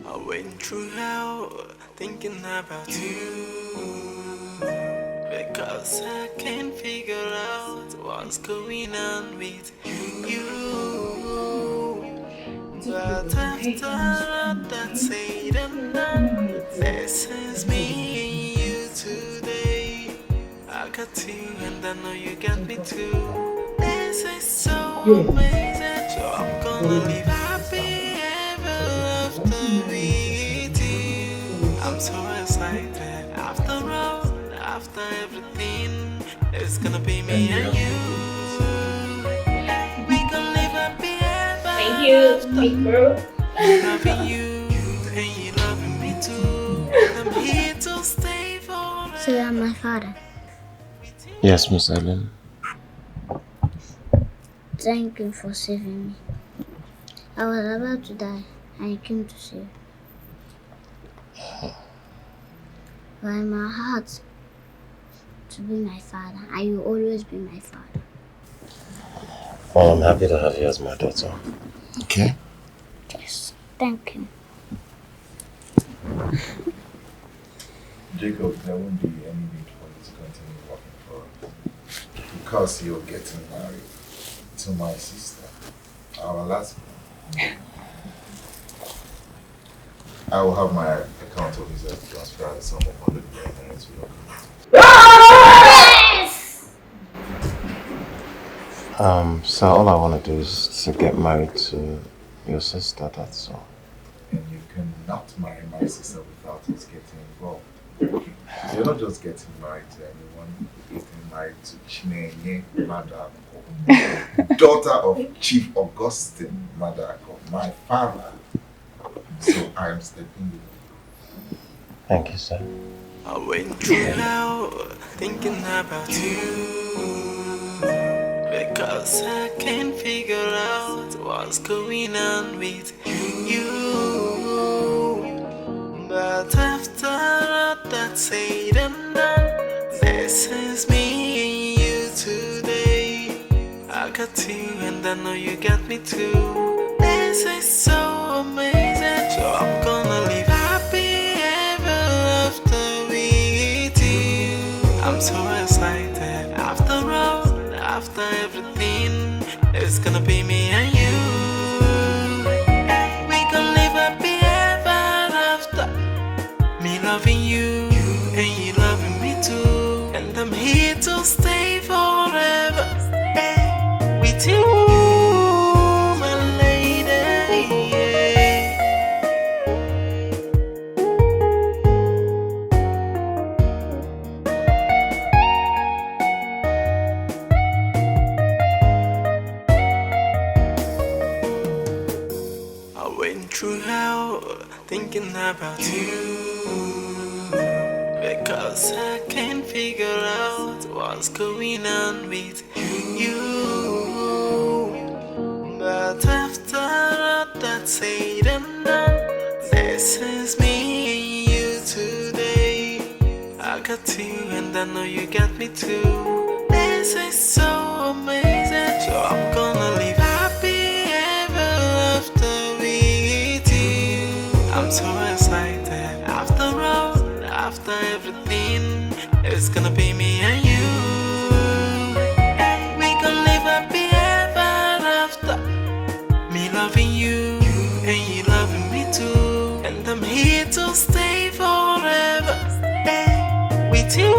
I went through hell thinking about you because I can't figure out what's going on with you. But after all that said and done, this is me and you today. I got you and I know you got me too. This is so amazing. So I'm gonna live happy ever after with you. I'm so excited. After all, after everything, it's gonna be me and you. We gonna live happy ever. Thank you, after. Big bro. Loving you, and you loving me too. I'm here to stay forever. So you're my father. Yes, Miss Ellen. Thank you for saving me. I was about to die, and you came to save. But in my heart, to be my father, and you always be my father. Well, I'm happy to have you as my daughter. Okay. Yes, thank you. Jacob, there won't be any need for you to continue working for us because you're getting married to my sister, our last born. I will have my account officer transfer the sum of hundred million naira to your account. Um, so all I want to do is to get married to your sister, that's all. And you cannot marry my sister without us getting involved. You're not just getting married to anyone, you're getting married to Chinenye Madako, daughter of Chief Augustine Madako, my father. So I am stepping you. Thank you, sir. I went through hell thinking about you because I can't figure out what's going on with you. But after all that said and done, this is me and you today. I got you and I know you got me too. This is so amazing. So I'm gonna live happy ever after with you. I'm so excited. After all, after everything, it's gonna be me and you. We gonna live happy ever after. Me loving you, and you loving me too. And I'm here to stay forever. Hey, with you, my lady. Yeah. I went through hell thinking about you because I can't figure out what's going on with you. But after all that said and done, this is me and you today. I got you and I know you got me too. This is so amazing. So I'm gonna live happy ever after with you. I'm so excited. After all, after everything, it's gonna be me and you. We gonna live happy ever after. Me loving you, and you loving me too. And I'm here to stay forever. Hey, with you,